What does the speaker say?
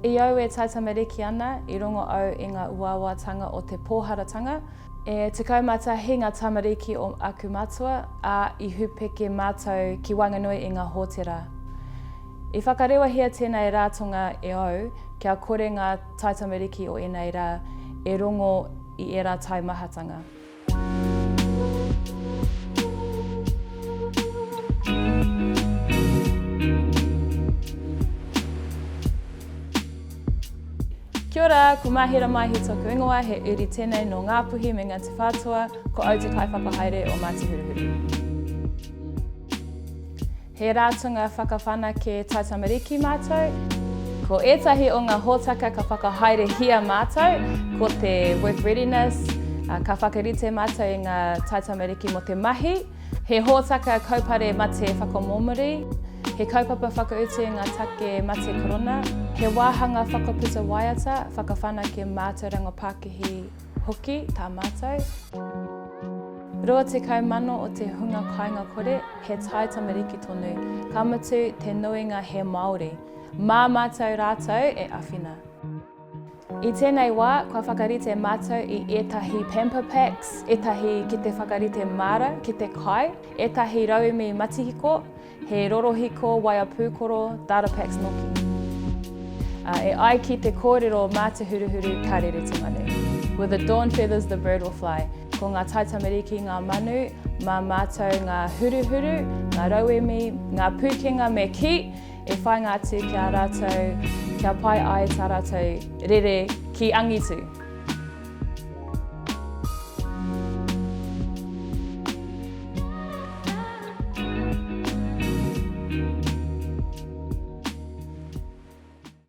I au e taitamariki ana, i rongo au i ngā uauatanga o te pōharatanga. E 11 ngā tamariki o aku matua, ā, i hūpeke mātou ki waenganui i ngā hōtera. I whakarewahia tēnei rātonga e au kia kore ngā taitamariki o ēnei rā e rongo i ērā taimahatanga. Kia ora, ko Mahera Maihi toku ingoa, he uri tenei no Ngapuhi me Ngati Whatua, ko au te kaiwhakahaere o Mati Huruhuru. He ratonga whakawhanake taitamariki mātou. Ko ētahi o ngā hōtaka ka whakahaerehia mātou, ko te work readiness, ka whakarite mātou i ngā taitamariki mō te mahi, he hōtaka kaupare mate whakamōmori, he kaupapa whakautu i ngā take mate korona, he wāhanga whakaputa waiata, whakawhanake mātauranga pākihi hoki tā mātou. 20,000 o te hunga kāinga kore, he tai tamariki tonu, ka mutu te nuinga he Māori. Mā mātou rātou e awhina. I tēnei wā, kua whakarite mātou i ētahi pamper packs, ētahi ki te whakarite māra, ki te kai, ētahi rauemi matihiko, He rorohiko, waea pūkoro, data packs noki. E ai ki te kōrero mā te huruhuru ka rere te manu. With the dawn feathers the bird will fly. Ko ngā taitamariki ngā manu, mā mātou ngā huruhuru, ngā rauemi, ngā pūkenga me kī, e whainga atu ki a rātou kia pai ai tā rātou rere ki angitu.